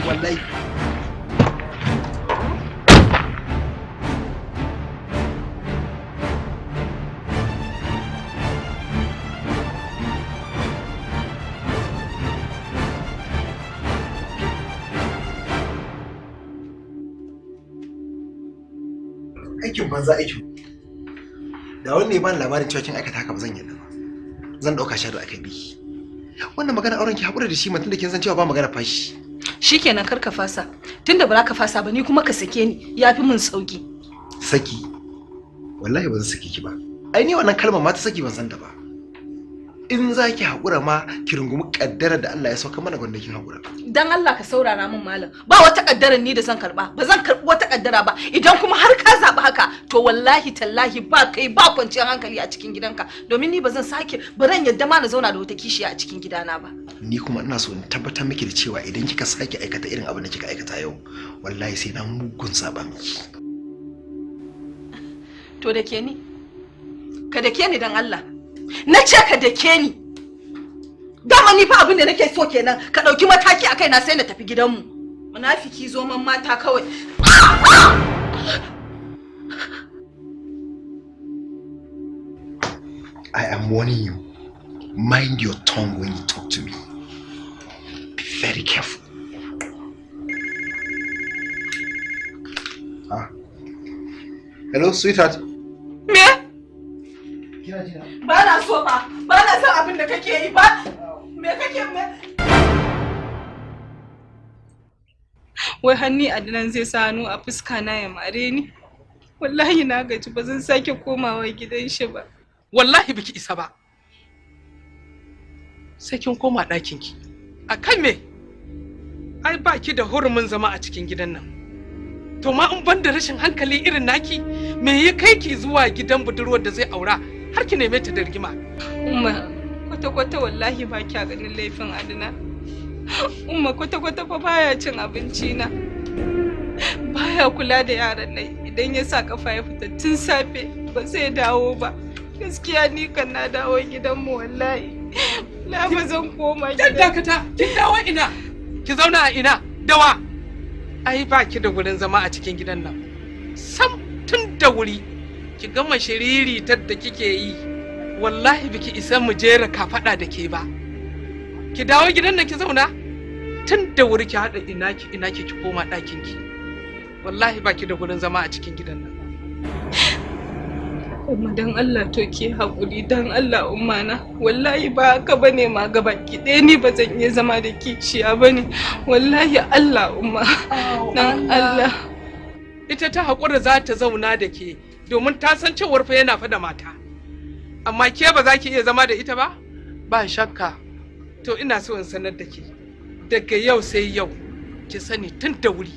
Wallahi. Aikin banza aikin. Da wanne ban labarin cewa kin aikata haka ba zan yarda ba. Zan dauka shaɗu akai biki. Wannan magana auren ki hakura da shi mutum da kin san cewa ba magana fashi. Shikenan kar ka fasa. Tunda ba za ka fasa ba ni kuma ka sake ni yafi mun sauki. Saki. Wallahi ba zan sake ki ba. Ai ni wannan kalmar ma ta saki ban san ta ba. In za ki haƙura ma ki rungumi ƙaddarar da Allah ya sauka mana gwanda kin haƙura. Dan Allah ka saurara min malam. Ba wata ƙaddarar ni da zan karba. Ba zan karbi wata ƙaddara ba. Idan kuma har ka zaɓi haka to wallahi tallahi ba kai ba kwanciyar hankali a cikin gidanka. Domin ni ba zan sake ba zan yadda ma na zauna da wata kishiya a cikin gidana ba. Ni kuma ina so in tabbatar miki da cewa idan kika sake aikata irin abin da kika aikata yau wallahi sai na mugun saba miki. To da ke ni. Ka dake ni dan Allah. Na ce ka dake ni. Dama ni fa abin da nake so kenan ka ɗauki mataki a kaina sai na tafi gidanmu. Munafiki zoman mata kawai. I am warning you. Mind your tongue when you talk to me. Be very careful. Ah. Hello, sweetheart. Me? Ba na so ba. Ba na son abin da kake yi ba. Me kake me? Wai hanni Adnan zai sa hannu a fuska na ya mare ni. Wallahi na gaji ba zan sake komawa gidan shi ba. Wallahi biki isa ba. Sai kin koma ɗakin ki. A kan me? Ai ba ki da hurumin zama a cikin gidan nan. To ma in ban da rashin hankali irin naki, me ya kai ki zuwa gidan budurwar da zai aura har ki neme ta da rigima? Umma, kwata-kwata wallahi ba kya ganin laifin Adnan. Umma kwata-kwata fa baya cin abinci na. Baya kula da yaran nan idan ya sa kafa ya fita tun safe ba zai dawo ba. Gaskiya ni kan na dawo gidanmu wallahi. Na ba zan koma Kin gidan. dakata, kin dawo ina? Ki zauna a ina? Dawa. Ai ba ki da gurin zama a cikin gidan nan. Sam tun da wuri ki gama shiriritar da kike yi. Wallahi biki isa mu jera kafaɗa da ke ba. Ki dawo gidan nan ki zauna. Tun da wuri ki haɗa ina ki ina ki ki koma ɗakin ki. Wallahi ba ki da gurin zama a cikin gidan nan. Umma dan Allah to ki haƙuri dan Allah umma na. Wallahi ba haka bane ma gabaki ɗaya ni ba zan iya zama da kishiya bane. Wallahi Allah umma. Dan Allah. Ita ta haƙura za ta zauna da ke domin ta san cewar fa yana fa da mata. Amma ke ba za ki iya zama da ita ba? Ba shakka. To ina so in sanar da ke. Daga yau sai yau ki sani tun da wuri.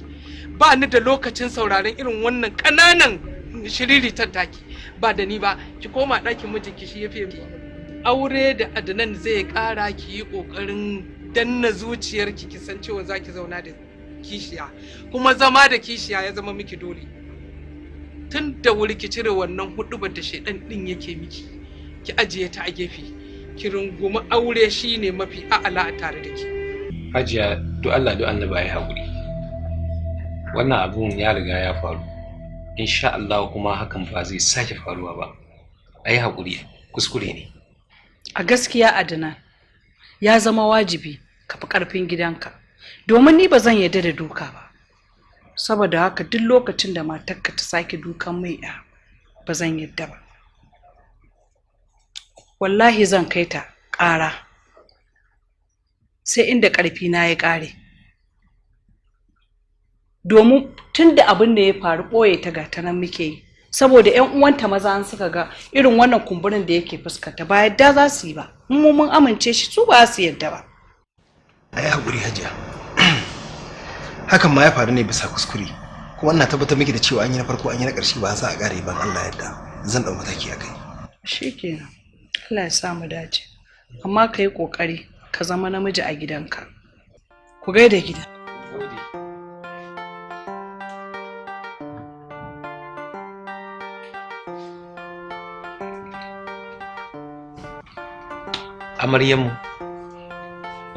Ba ni da lokacin sauraron irin wannan ƙananan shiriritan taki. Ba da ni ba, ki koma ɗakin mijinki shi ya fiye miki. Aure da Adnan zai ƙara ki yi ƙoƙarin danna zuciyarki ki san cewa za ki zauna da kishiya. Kuma zama da kishiya ya zama miki dole. Tun da wuri ki cire wannan huɗubar da shaidan ɗin yake miki. Ki ajiye ta a gefe. Ki rungumi aure shine mafi a'ala a tare da ke. Hajiya, do Allah do annabi ayi haƙuri. Wannan abun ya riga ya faru. Insha Allah kuma hakan ba zai sake faruwa ba. Ayi haƙuri, kuskure ne. A gaskiya Adnan, ya zama wajibi ka fi ƙarfin gidanka. Domin ni ba zan yarda da duka ba. Saboda haka duk lokacin da matarka ta sake dukan mai ya, ba zan yarda ba. Wallahi zan kai ta ƙara. Sai inda ƙarfi na ya ƙare. Domin tun da abin da ya faru ɓoye ta ga ta nan muke yi. Saboda 'yan uwanta maza an suka ga irin wannan kumburin da yake fuskanta ba yadda za su yi ba. Mu mun amince shi su ba su yadda ba. Ai haƙuri Hajiya. Hakan ma ya faru ne bisa kuskure. Kuma ina tabbatar miki da cewa an yi na farko an yi na ƙarshe ba za a ƙare ban Allah yadda. Zan ɗau mataki a kai. Shikenan. Allah ya sa mu dace. Amma ka yi ƙoƙari ka zama namiji a gidanka. Ku gaida gida. Amaryanmu,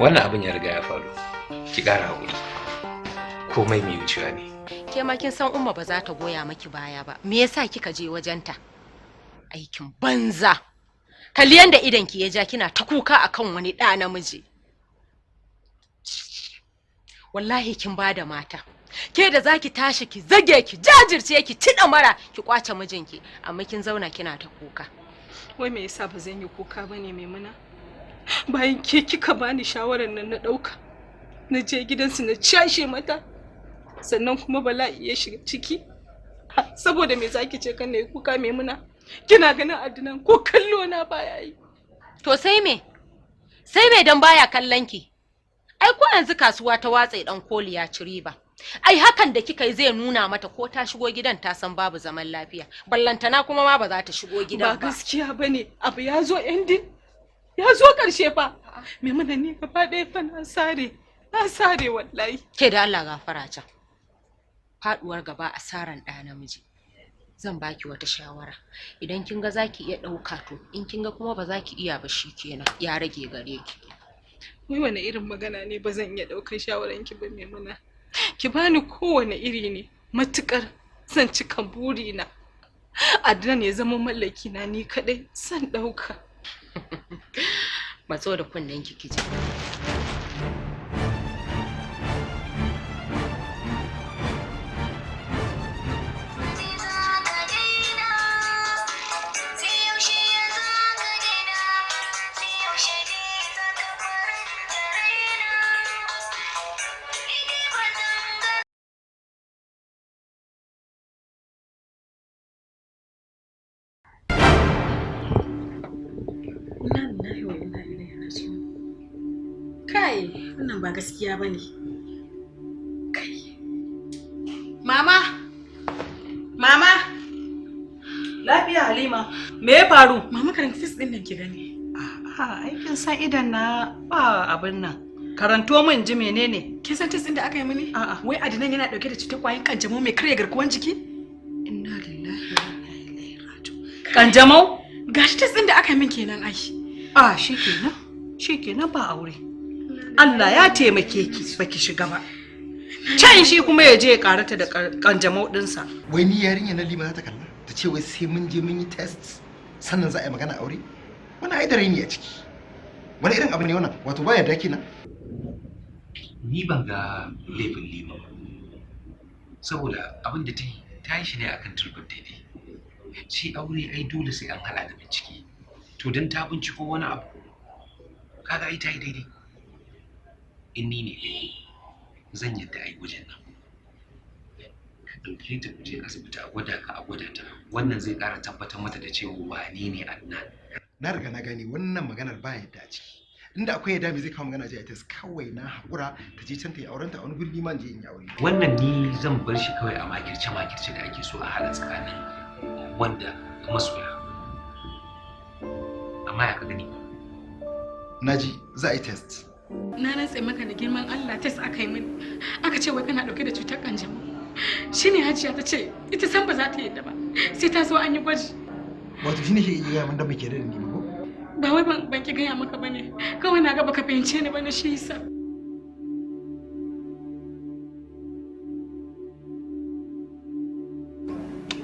wannan abin ya riga ya faru. Ki ƙara haƙuri. Komai mai wucewa ne. Ke ma kin san Umma ba za ta goya maki baya ba. Me yasa kika je wajenta? Aikin banza. Kalli yanda idanki ya ja kina ta kuka akan wani ɗa namiji. Wallahi kin bada mata. Ke da zaki tashi ki zage ki jajirce ki ci mara ki kwace mijinki, amma kin zauna kina ta kuka. Wai me yasa ba zan yi kuka bane Maimuna? Bayan ke kika bani shawarar nan na ɗauka. Na je gidansu na cashe mata. Sannan kuma bala'i ya shiga ciki. Saboda me zaki ce kan nayi kuka Maimuna? Kina ganin Adnan ko kallo na baya yi. To sai me? Sai me dan baya kallon ki? Ai ko yanzu kasuwa ta watse dan koli ya ci riba. Ai hakan da kika yi zai nuna mata ko ta shigo gidan ta san babu zaman lafiya. Ballantana kuma ma ba za ta shigo gidan Ba ba. gaskiya bane, abu ya zo ending. Ya zo karshe fa. Maimuna ni gaba ɗaya fa na sare. Na sare wallahi. Ke da Allah gafara can. Faduwar gaba asaran ɗa namiji. Zan baki wata shawara. Idan kin ga zaki iya ɗauka to, in kin ga kuma ba za ki iya ba shikenan, ya rage gare ki. Wai wane irin magana ne ba zan iya ɗaukar shawaranki ba Maimuna? Ki bani kowane iri ne, matukar zan cika burina. Adnan ya zama mallaki na ni kaɗai zan ɗauka. Matso da kunnen ki kiji. Inna lillahi wa inna ilaihi raji'un. Kai, wannan ba gaskiya bane. Kai. Mama! Mama! Lafiya Halima, me ya faru? Mama karanta test din nan ki gani. A'a, ai kin san idan na ba abin nan. Karanto min ji menene? Kin san test din da aka yi mini? A'a. Wai Adnan yana dauke da cutar kwayan kanjamau mai karya garkuwan jiki? Inna lillahi wa inna ilaihi raji'un. Kanjamau? Gashi test din da aka yi min kenan ai. Ah, shikenan. Shikenan ba aure. Allah ya taimake ki baki shiga ba. Can shi kuma ya je ya karata da kanjamau dinsa. Wai ni yarinya na Lima za ta kalla? Ta ce wai sai mun je mun yi test sannan za a yi magana aure? Wannan ai da raini a ciki. Wani irin abu ne wannan? Wato ba yarda kenan. Ni ban ga laifin Lima ba. Saboda abin da ta yi, ta yi shi ne akan turbar daidai. Shi aure ai dole sai an hala da bincike. To don ta binciko wani abu, kaga ai ta yi daidai. In ni ne kai, zan yadda ai gwajin nan. Ka ɗauke ta ku je asibiti a gwada ka a gwada ta. Wannan zai ƙara tabbatar mata da cewa wane ne Adnan. Na riga na gane wannan maganar ba yadda a ciki. Inda akwai yadda me zai kawo magana je a test kawai na haƙura ta je can ta yi aurenta a wani guri ma in je in yi aure. Wannan ni zan bar shi kawai a makirce-makirce da ake so a haɗa tsakanin wanda masoya. Amma ya ka gani? Naji za a yi test. Na rantse maka da girman Allah test aka yi mini. Aka ce wai kana dauke da cutar kanjamau. Shine Hajiya ta ce ita san ba za ta yadda ba. Sai ta zo an yi gwaji. Wato shine ke gaya min da muke da ni ba ko? Ba wai ban ki gaya maka bane. Kawai na ga baka fahimce ni bane shi yasa.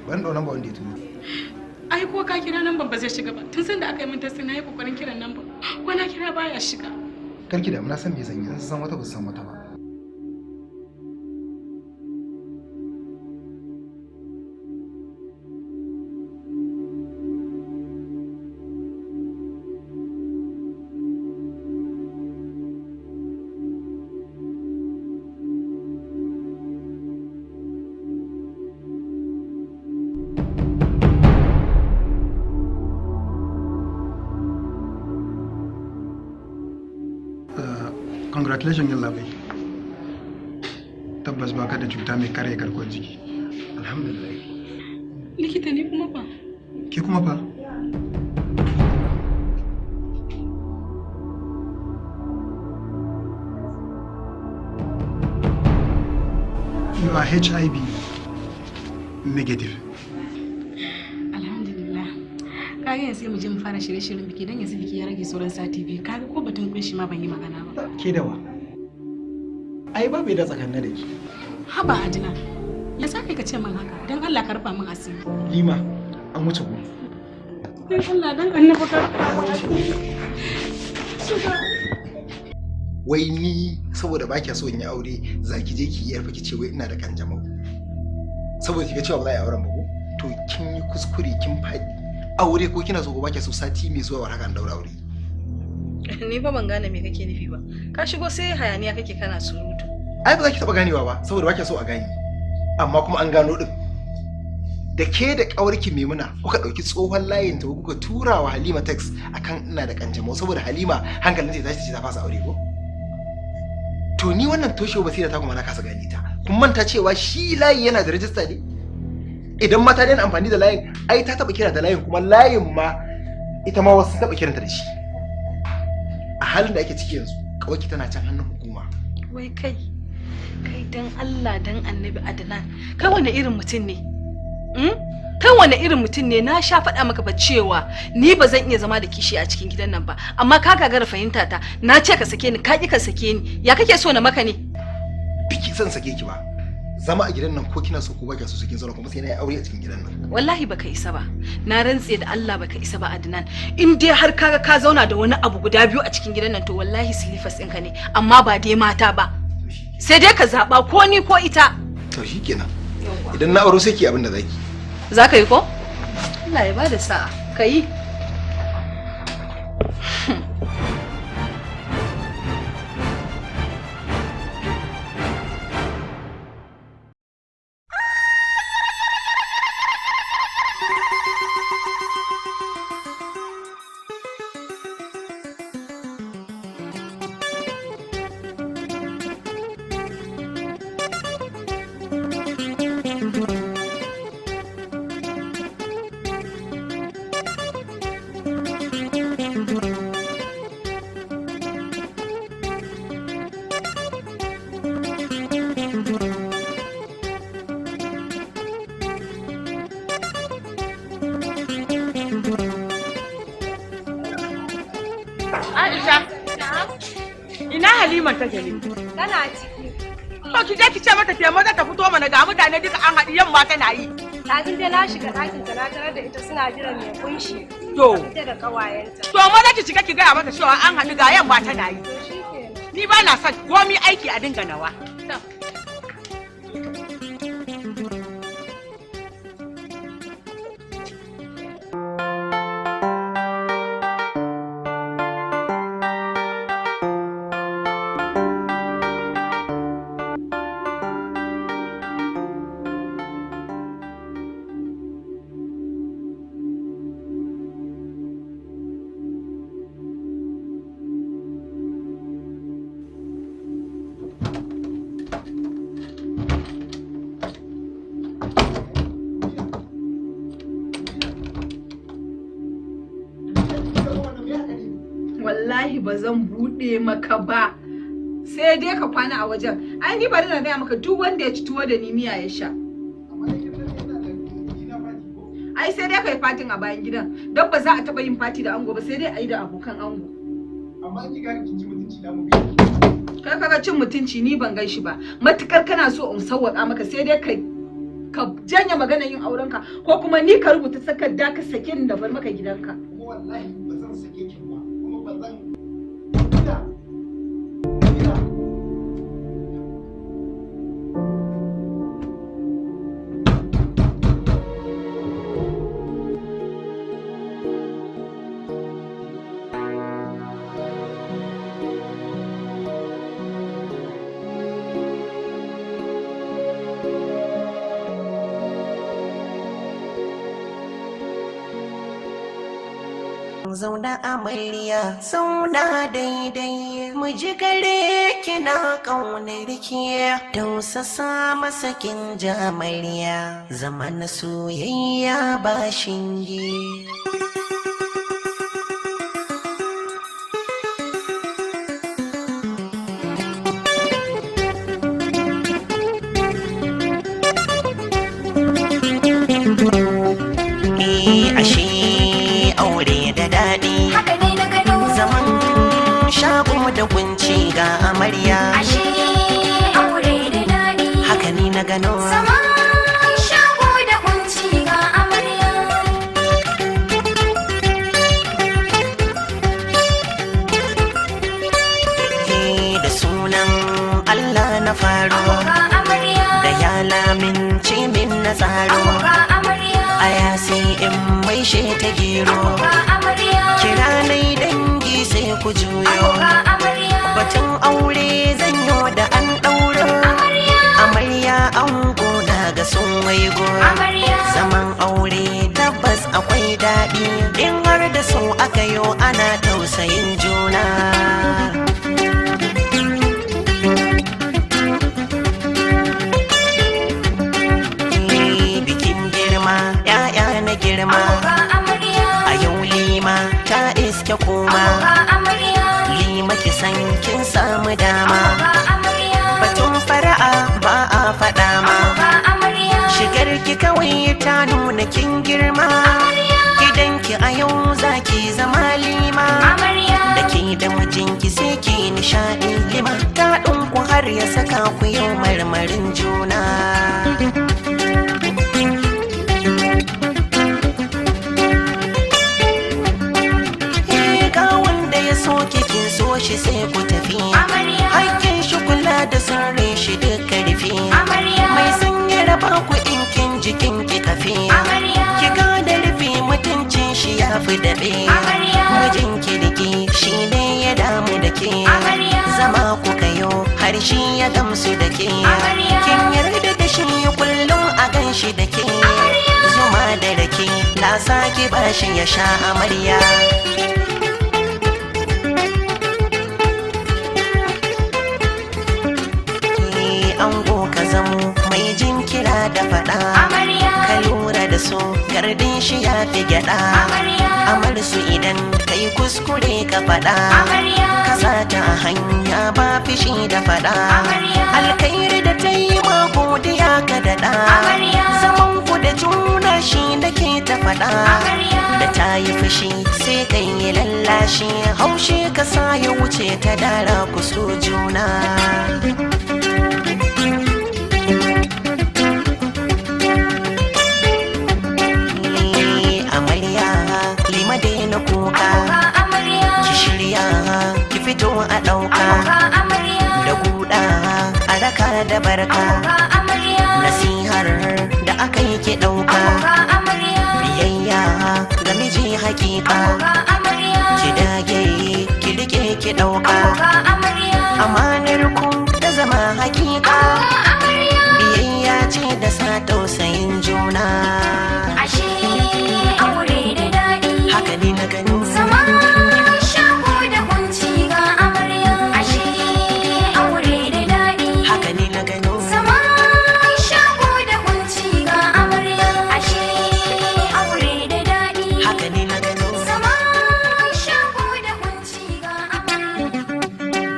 Ban ɗau namba wanda ya turo. Ai ko ka kira namban ba zai shiga ba. Tun san da aka yi min test na yi kokarin kiran namban. Ko na kira baya shiga. Karki da na san me zan yi, zan san wata ba san wata ba. Congratulations yallaɓai. Tabbas baka da cuta mai karya garkuwar jiki. Alhamdulillah. Likita ne kuma fa? Ke kuma fa? You are HIV negative. Alhamdulillah. Kaga yanzu sai mu je mu fara shirye-shiryen biki dan yanzu biki ya rage sauran sati 2. Kaga ko batun kunshi ma ban yi magana ba. Ke da wa? Ai babu yadda tsakanin da ke. Haba Adina, ya sa kai ka ce min haka? Dan Allah ka rufa min asiri. Lima, an wuce gudu. Dan Allah dan annabi ka rufa min asiri. Wai ni saboda ba kya so in yi aure za ki je ki yi yarfa ki ce wai ina da kanjamau. Saboda kiga cewa ba za a yi auren ba ko? To kin yi kuskure kin faɗi. Aure ko kina so ko ba kya so sati mai zuwa war haka an daura aure. Ni fa ban gane me kake nufi ba. Ka shigo sai hayaniya kake kana surutu. Ai ba za ki taɓa ganewa ba saboda ba kya so a gane. Amma kuma an gano din. Da ke da ƙawarki Maimuna kuka ɗauki tsohon layin ta kuka tura wa Halima text akan ina da kanjamau saboda Halima hankalin ta tashi ta fasa aure ko? To ni wannan toshewa basira ta kuma na kasa gane ta. Kun manta cewa shi layi yana da rajista ne? Idan mata daina amfani da layin, ai ta taɓa kira da layin kuma layin ma ita ma wasu taɓa kiranta da shi. A halin da ake ciki yanzu, ƙawarki tana can hannun hukuma. Wai kai, kai dan Allah dan Annabi Adnan, kai wane irin mutum ne? Kai wane irin mutum ne? Na sha faɗa maka ba cewa ni ba zan iya zama da kishi a cikin gidan nan ba, amma ka gagara fahimta ta. Na ce ka sake ni, ka ƙi ka sake ni. Ya kake so na maka ne? Biki son sake ki ba. Zama a gidan nan ko kina so ko ba kya so kin zauna kuma sai na yi aure a cikin gidan nan. Wallahi baka isa ba. Na rantse da Allah baka isa ba Adnan. In dai har kaga ka zauna da wani abu guda biyu a cikin gidan nan to wallahi silifas ɗinka ne, amma ba dai mata ba. Sai dai ka zaɓa ko ni ko ita. To shikenan. Idan na auro sai ki abin da zaki. Za ka yi ko? Allah ya bada sa'a. Ka yi. Aisha, ina Halima take ne? Tana ciki. To ki je ki ce mata te maza ta fito mana ga mutane duka an haɗu yamma tana yi. Ɗazun dai na shiga ɗakin ta na tarar da ita suna jiran mai kunshi. To. Ita da ƙawayenta. To maza ki shiga ki gaya mata cewa an haɗu ga yamma tana yi. Ni ba na son komi aiki a dinga nawa. Wallahi ba zan buɗe maka ba. Sai dai ka kwana a wajen. Ai ni bari na gaya maka duk wanda ya ci tuwo da ni miya ya sha. Ai sai dai ka yi fatin a bayan gidan. Don ba za a taɓa yin fati da ango ba sai dai a yi da abokan ango. Amma ki ga kin ci mutunci na mu bi. Kai kaga cin mutunci ni ban gan shi ba. Matukar kana so in sawwaka maka sai dai ka janye maganar yin aurenka ko kuma ni ka rubuta takarda ka sake ni da bar maka gidanka. Kuma wallahi ba zan sake ki ba. Kuma ba zan. Zauna amarya, zauna daidai, mu ji gare kina ƙaunar ki, tausasa masa kin jamarya, zama na soyayya ba shinge. Ashe aure da daɗi. Haka ne na gano. Zaman shago da kunci ga amarya. Ashe aure da daɗi. Haka ne na gano. Zaman shago da kunci ga amarya. Da sunan Allah na faro, da ya lamince min na tsaro, a yasi in mai shi ta gero, kira nai dangi sai ku juyo, batun aure zanyo da an ɗauro, amarya an gona ga sun waigo, zaman aure tabbas akwai daɗi, in har da so aka yo ana tausayin juna. Bikin girma, ‘ya'ya na girma, a yau lima ta iske koma, lima ki san kin samu dama, batun fara'a ba a faɗa ma, shigar ki kawai ta nuna kin girma, gidanki a yau zaki zama lima, da ke da mijinki sai ki nishaɗi lima, ta ɗinku har ya saka ku yau marmarin juna. Ga wanda ya so kin so shi sai ku tafi, hakkin shi kula da sirrin shi duk karfi, mai san ya raba ku in kin jikin ki kafe, ki ga da rufe mutuncin shi ya fi daɓe, mijin kirki shi ne ya damu da ke, zama ku kayo har shi ya gamsu da ke, kin yarda da shi kullum a gan shi da ke, zuma da rake na sake bashi ya sha amarya. Ango ka zamo mai jin kira da faɗa, ka lura da su gardin shi ya fi gyaɗa, amar su idan kai kuskure ka faɗa, ka sata a hanya ba fishi da faɗa, alkhairi da ta yi ma godiya ka daɗa, zaman ku da juna shi da ke ta faɗa, da ta yi fushi sai kai yi lallashi, haushi ka sa ya wuce ta dara ku so juna. Amarya lima daina kuka, ki shirya ki fito a ɗauka, da guda a raka da barka, nasihar da aka yi ki ɗauka, biyayya ga miji hakika, ki dage ki rike ki ɗauka, amanar ku da zama hakika, biyayya ce da sa tausayin juna. Ashe aure da daɗi, haka ne na gani. Zaman shago da kunci ga amarya. Ashe aure da daɗi, haka ne na gano. Zaman shago da kunci ga amarya. Ashe aure da daɗi, haka ne na gano. Zaman shago da kunci ga amarya.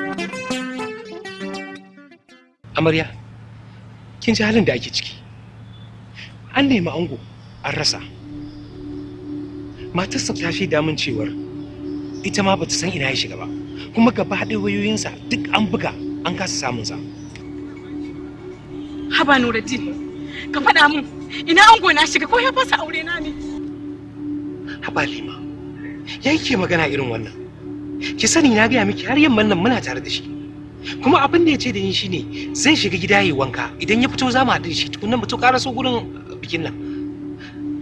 Amarya, kin ji halin da ake ciki. An nemi ango, an rasa. Matarsa ta shaida min cewar ita ma bata san ina ya shiga ba, kuma gaba ɗaya wayoyinsa duk an buga an kasa samunsa. Haba Nuruddin, ka faɗa min ina ango na shiga ko ya fasa aure na ne? Haba Lima, ya yake magana irin wannan? Ki sani na gaya miki har yamman nan muna tare da shi. Kuma abin da ya ce da ni shine zai shiga gida yayi wanka, idan ya fito za mu haɗu da shi tukunna mu to ƙaraso gurin bikin nan.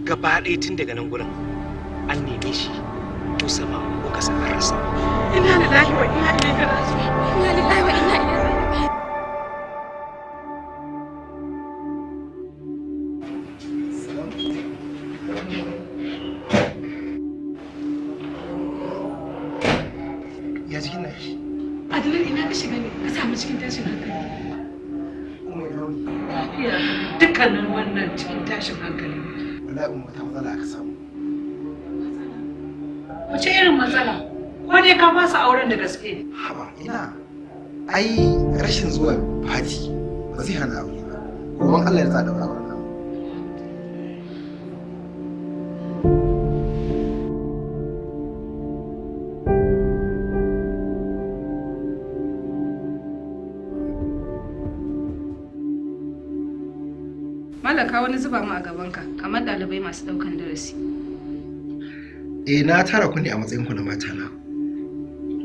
Gaba ɗaya tun daga nan gurin an neme shi ko sama ko kasa an rasa. Inna lillahi wa inna ilaihi raji'un. Inna lillahi wa inna ilaihi raji'un. Ya jikin naki? Adnan ina ka shiga ne ka samu cikin tashin hankali. Lafiya dukkanin wannan cikin tashin hankali. Wallahi umma ta matsala aka samu. Wace irin matsala? Ko dai ka fasa auren da gaske? Haba ina. Ai rashin zuwa fati ba zai hana aure ba. Goben Allah ya sa daura auren nan. Malaka wani zuba mu a gabanka kamar ɗalibai masu ɗaukan darasi. Eh, na tara ku ne a matsayin ku na mata na.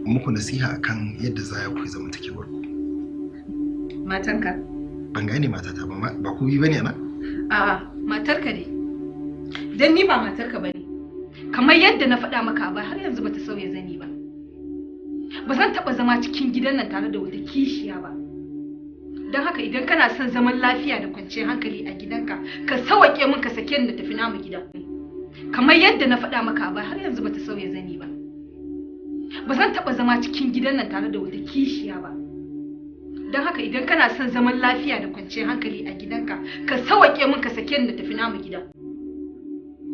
Muku nasiha akan yadda za ku yi zamantakewar ku. Matanka? Ban gane matata ba, ba ku bi bane ana? A'a, matarka ne. Dan ni ba matarka bane. Kamar yadda na faɗa maka ba har yanzu bata sauya zani ba. Ba zan taɓa zama cikin gidan nan tare da wata kishiya ba. Don haka idan kana son zaman lafiya da kwanciyar hankali a gidanka, ka sawaƙe min ka sake ni na tafi namu gida. Kamar yadda na faɗa maka ba har yanzu bata sauya zani ba. Ba zan taɓa zama cikin gidan nan tare da wata kishiya ba. Don haka idan kana son zaman lafiya da kwanciyar hankali a gidanka, ka sawaƙe min ka sake ni na tafi namu gida.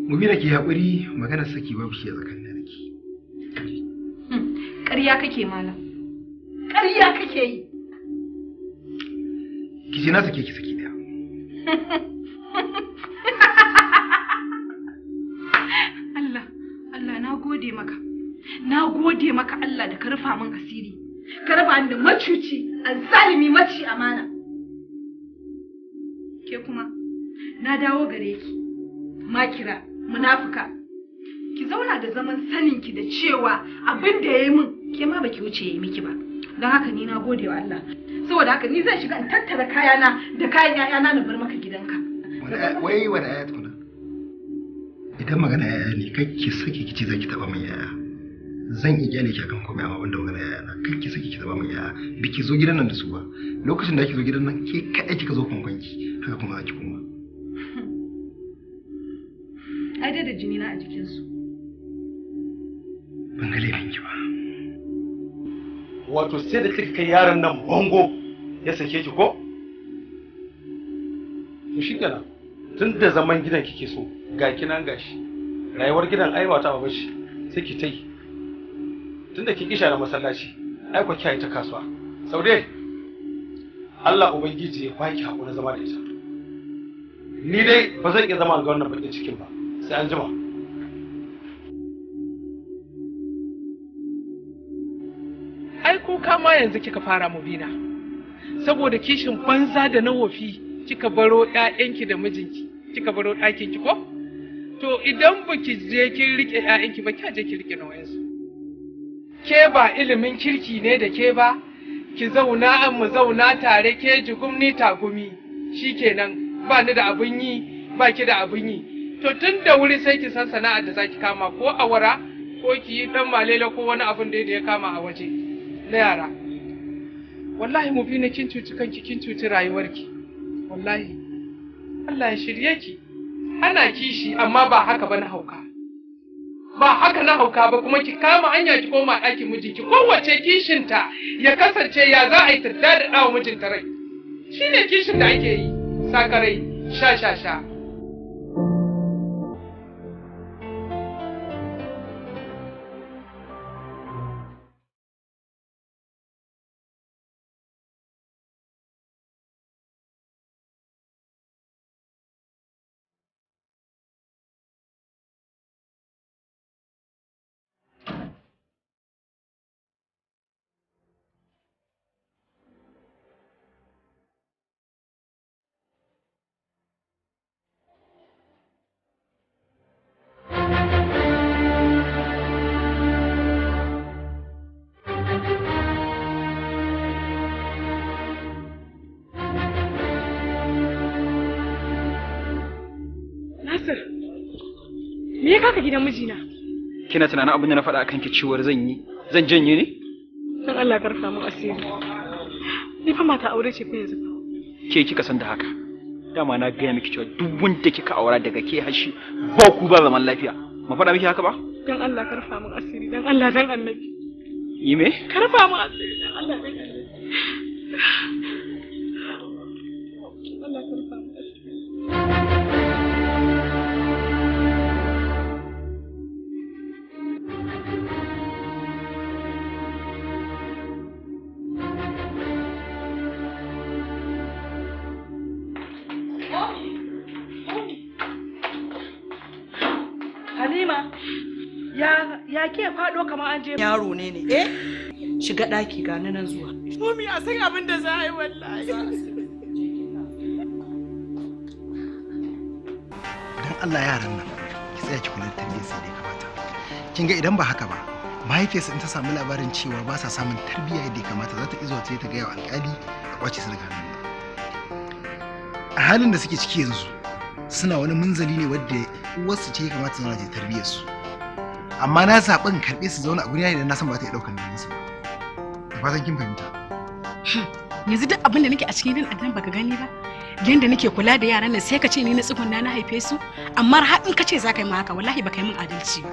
Mubina ki haƙuri, maganar saki babu shi a tsakanin da ke. Ƙarya kake malam. Ƙarya kake yi. Ki ce na sake ki saki ɗaya. Allah, Allah na gode maka. Na gode maka Allah da ka rufa min asiri. Ka raba ni da macuci, azzalimi maci amana. Ke kuma na dawo gare ki. Makira, munafuka. Ki zauna da zaman saninki da cewa abin da ya yi min ke ma baki wuce ya yi miki ba. Don haka ni na gode wa Allah. Saboda haka ni zan shiga in tattara kayana da kayan 'ya'yana na bar maka gidanka. Wai wani aya tukuna? Idan magana yaya ne, kai ki saki ki ce za ki taɓa min yaya. Zan iya kyale ki akan komai amma banda magana yaya na. Kai ki saki ki taɓa min yaya. Biki zo gidan nan da su ba. Lokacin da ake zo gidan nan ke kaɗai kika zo kwankwanki, haka kuma za ki koma. Ai dai da jini na a jikinsu. Ban ga laifin ki ba. Wato sai da kika kai yaron nan bango ya sake ki ko? To shikenan. Tun da zaman gidan kike so, ga kinan gashi. Rayuwar gidan ai ba ta ba bace, sai ki tai. Tun da kin kisha na masallaci, ai ko kiyaye ta kasuwa. Saude, Allah ubangiji ya baki hakuri zama da ita. Ni dai ba zan iya zama ga wannan bakin cikin ba. Sai an jima. Ai kuka ma yanzu kika fara Mubina. Saboda kishin banza da na wofi kika baro ƴaƴanki da mijinki, kika baro ɗakinki ko? To idan baki je kin rike ƴaƴanki ba, kya je ki rike nawayensu. Ke ba ilimin kirki ne da ke ba, ki zauna an mu zauna tare ke jigumni tagumi, shikenan ba ni da abin yi, ba ki da abin yi. To tun da wuri sai ki san sana'ar da zaki kama ko awara ko ki yi dan malela ko wani abin da ya kama a waje na yara. Wallahi Mubina kin cuci kanki, kin cuci rayuwarki. Wallahi Allah ya shirye ki. Ana kishi amma ba haka ba na hauka. Ba haka na hauka ba, kuma ki kama hanya ki koma ɗakin mijinki. Kowace kishinta ya kasance ya za a yi ta daɗaɗa wa mijinta rai. Shine kishin da ake yi, sakarai, sha sha sha. Me ya kaka gidan mijina? Kina tunanin abin da na faɗa akan ki ciwar zan yi, zan janye ne? Dan Allah karfa mun asiri. Ni fa mata aure ce fa yanzu. Ke kika san da haka. Dama na gaya miki cewa duk wanda kika aura daga ke hashi ba ku ba zaman lafiya. Ma faɗa miki haka ba? Dan Allah karfa mun asiri, dan Allah dan Annabi. Yi me? Karfa mun asiri dan Allah dan Annabi. Allah karfa mun asiri. Halima, ya ke faɗo kamar an je yaro ne ne, eh? Shiga ɗaki ga nan zuwa. Mummy a san abin da za a yi wallahi. Allah yaran nan ki tsaya ki kula da tarbiyyar sai da ya kamata. Kin ga idan ba haka ba, mahaifiyarsa in ta samu labarin cewa ba sa samun tarbiyya yadda ya kamata za ta izo ta ta gaya wa alƙali a kwace su daga hannun. A halin da suke ciki yanzu suna wani munzali ne wadda uwarsu ce ya kamata su zauna ta tarbiyyar su. Amma na zaɓi in karɓe su zauna a gurina idan na san ba ta iya ɗaukar nauyin su ba. Da fatan kin fahimta. Yanzu duk abin da nake a cikin gidan Adnan baka gani ba. Yanda nake kula da yaran nan sai ka ce ni na tsugunna na haife su, amma har in ka ce za ka yi min haka wallahi baka yi min adalci ba.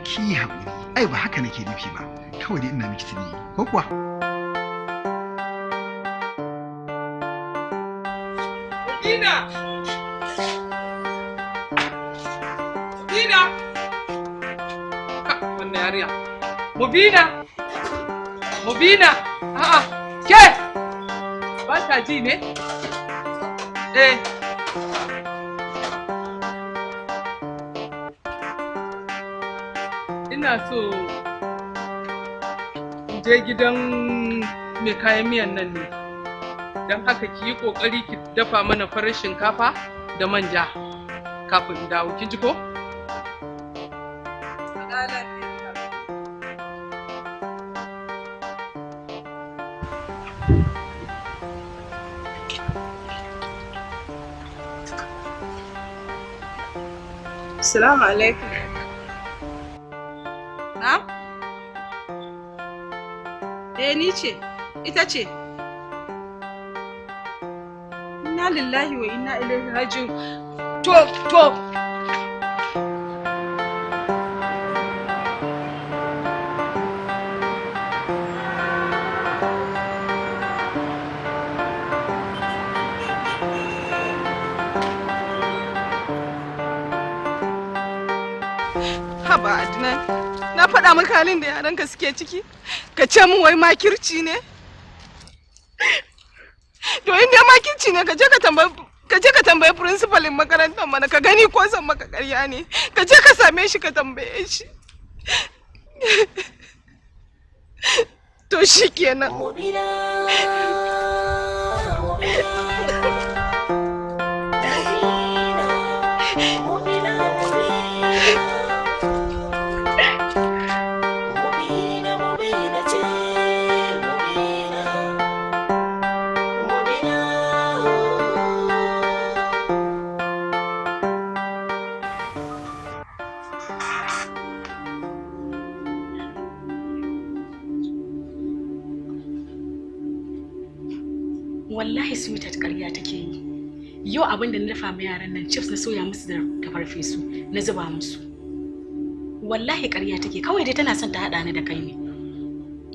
Ki haƙuri, ai ba haka nake nufi ba. Kawai dai ina miki tuni, ko kuwa? Mubina! Mubina! Wannan yarinya. Mubina! Mubina! A'a, ke! Ba ta ji ne? Eh. Ina so in je gidan mai kayan miyan nan ne. Don haka ki yi ƙoƙari ki dafa mana farar shinkafa da manja kafin in dawo. Kin ji ko? Assalamu alaikum. Na'am? Eh ni ce, ita ce. Inna lillahi wa inna ilaihi raji'un. To. Haba Adnan, na faɗa maka halin da yaranka suke ciki, ka ce min wai makirci ne? To in dai makirci ne ka je ka tambayi principalin makarantar mana ka gani ko zan maka ƙarya ne, ka je ka same shi ka tambaye shi. To shi kenan. Wallahi sweetheart ƙarya take yi. Yau abin da na dafa ma yaran nan chips na soya musu da farfesu na zuba musu. Wallahi ƙarya take, kawai dai tana son ta haɗa ni da kai ne.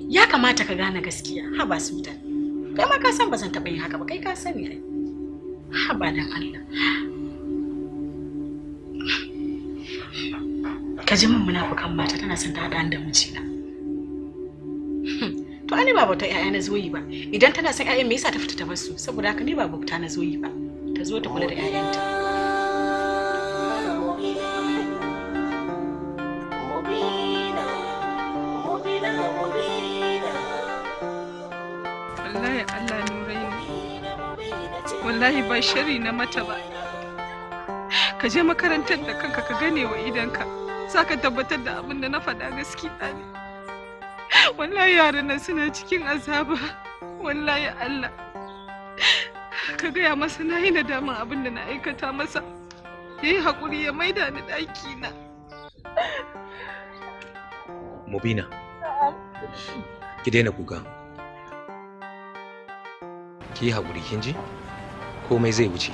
Ya kamata ka gane gaskiya. Haba sweetheart, kai ma ka san ba zan taɓa yin haka ba, kai ka sani ai. Haba dan Allah. Ka ji min munafukan mata tana son ta haɗa ni da mijina. To ani ba bautar ƴaƴa na zo yi ba. Idan tana son ƴaƴan me yasa ta fita ta bar su? Saboda haka ni ba bauta na zo yi ba. Ta zo ta kula da ƴaƴanta. Wallahi Allah Nuraini. Wallahi ba shari na mata ba. Ka je makarantar da kanka ka gane wa idanka. Za ka tabbatar da abin da na faɗa gaskiya ne. Wallahi yaran nan suna cikin azaba. Wallahi Allah. Ka gaya masa na yi nadaman abin da na aikata masa. Ya yi haƙuri ya maida ni ɗakina. Mubina, ki daina kuka. Ki yi haƙuri kin ji? Komai zai wuce.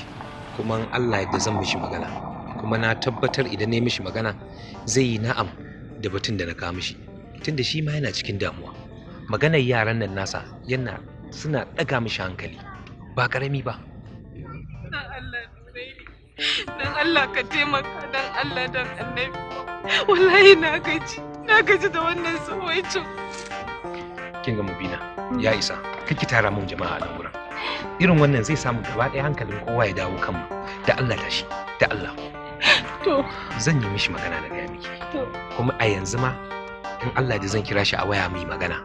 Kuma in Allah yadda zan mishi magana. Kuma na tabbatar idan na yi mishi magana zai yi na'am da batun da na kawo mishi. Tunda shi ma yana cikin damuwa. Maganar yaran nan nasa yana suna ɗaga mishi hankali. Ba ƙarami ba. Dan Allah Nuraini. Dan Allah ka taimaka dan Allah dan Annabi. Wallahi na gaji. Na gaji da wannan tsawaicin. Kin ga Mubina, ya isa. Kar ki tara mun jama'a a nan wurin. Irin wannan zai samu gaba ɗaya hankalin kowa ya dawo kanmu. Da Allah tashi, da Allah. To. Zan yi mishi magana na gaya miki. To. Kuma a yanzu ma in Allah da zan kira shi a waya mu yi magana.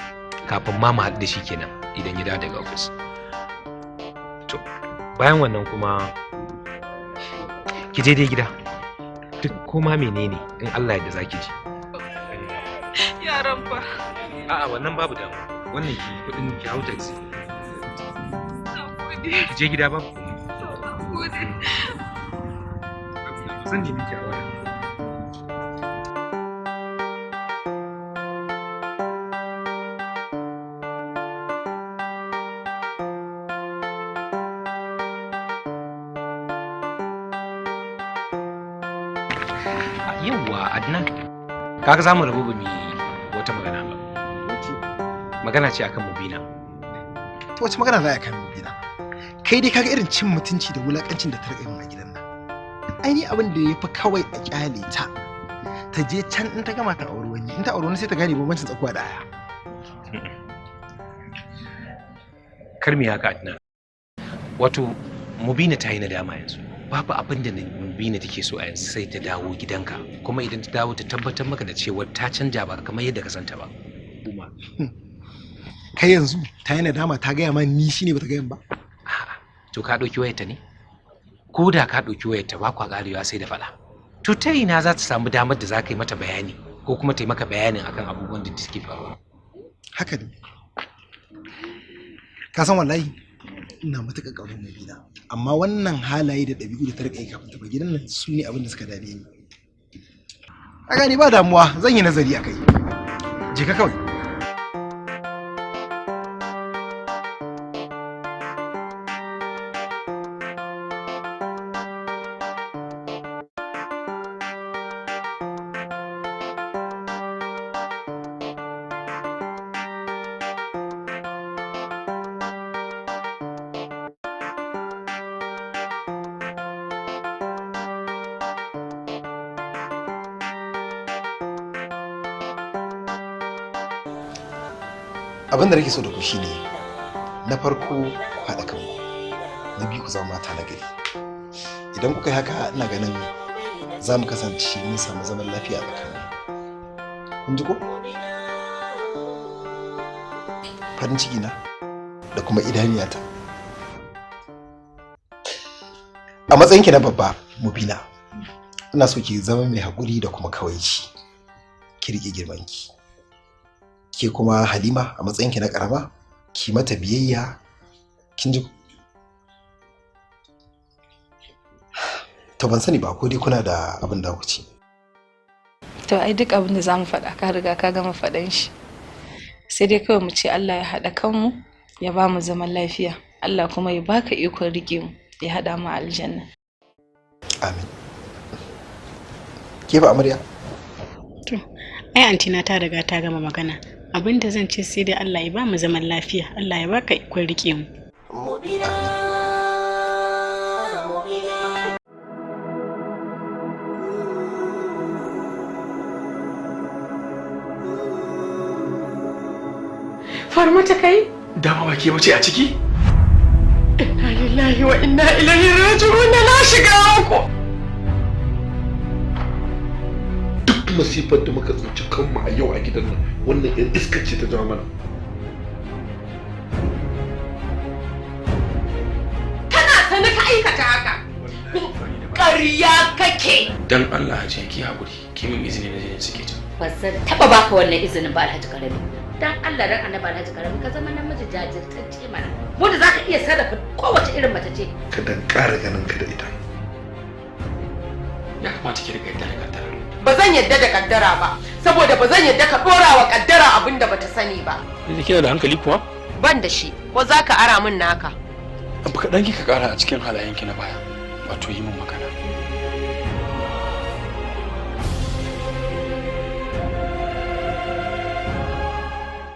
Kafin ma mu haɗu da shi kenan idan ya dawo daga ofis. To, bayan wannan kuma ki je dai gida. Duk koma menene in Allah yadda zaki ji. Yaran fa. A'a, wannan babu damu. Wannan ki kudin ki hau taxi. Ki je gida, babu komai. Gode. Zan nemi ki a waya. Yawwa Adnan, kaga za mu rabu ba mu yi wata magana ba. Magana ce akan Mubina. To, wace magana za a kan Mubina? Kai dai kaga irin cin mutunci da wulakancin da ta riƙa min a gidan nan. Ai ni abin da ya fi kawai a kyale ta. Ta je can in ta gama ta auri wani, in ta auri wani sai ta gane bambancin tsakuwa da aya. Kar mu yi haka, Adnan. Wato Mubina ta yi nadama yanzu. Babu abin da Mubina take so a yanzu sai ta dawo gidanka, kuma idan ta dawo ta tabbatar maka da cewa ta canja ba kamar yadda ka santa ba. Kai yanzu ta yi nadama ta gaya ma ni shine bata gaya ba. To, ka ɗauki wayarta ne? Ko da ka ɗauki wayarta, ba kwa ƙarewa sai da faɗa. To, ta ina za ta samu damar da za ka yi mata bayani ko kuma ta yi maka bayanin akan abubuwan da suke faruwa? Haka ne. Ka san wallahi ina matuƙar ƙaunar Mubina, amma wannan halaye da ɗabi'u da ta riƙa yi kafin ta bar gidan nan su ne abin da suka dame ni. A gani ba damuwa, zan yi nazari a kai. Je ka kawai. Abin da nake so da ku shine, na farko ku haɗa kanku, na biyu ku zama mata na gari. Idan kuka yi haka, ina ganin za mu kasance mun samu zaman lafiya a tsakanin. Kun ji ko? Farin ciki na da kuma idaniyata, a matsayinki na babba, Mubina, ina so ki zama mai haƙuri da kuma kawaici, ki riƙe girmanki. Ke kuma Halima, a matsayinki na ƙarama, ki mata biyayya. Kin ji? To, ban sani ba ko dai kuna da abin da ku ci. To, ai duk abin da za mu faɗa ka riga ka gama faɗan shi. Sai dai kawai mu ce Allah ya haɗa kanmu, ya ba mu zaman lafiya. Allah kuma ya baka ikon riƙe mu, ya haɗa mu a aljanna. Amin. Ke fa, amarya? To, ai antina ta riga ta gama magana. Abin da zan ce sai dai Allah ya ba mu zaman lafiya, Allah ya baka ikon riƙe mu. Mubina, Mubina. Farmata kai? Dama ba ke bace a ciki? Inna lillahi wa inna ilaihi raji'un, na shiga uku. Duk masifar da muka tsinci kanmu a yau a gidan nan, wannan yan iskar ce ta jawo mana. Kana sani ka aikata haka. Ƙarya kake. Dan Allah Hajiya, ki haƙuri, ki min izini na je in sake ta. Ba zan taɓa baka wannan izinin ba, Alhaji Karami. Dan Allah dan Annabi, Alhaji Karami, ka zama namiji jajirtacce mana. Wanda zaka iya sarrafa kowace irin mace ce. Kada in ƙara ganin ka da ita. Ya kamata ki riƙa yadda da kaddara. Ba zan yadda da kaddara ba, saboda ba zan yadda ka ɗora wa kaddara abin da bata sani ba. Ni kina da hankali kuwa? Ban da shi, ko za ka ara min naka? Abu kaɗan kika ƙara a cikin halayenki na baya, wato yi min magana.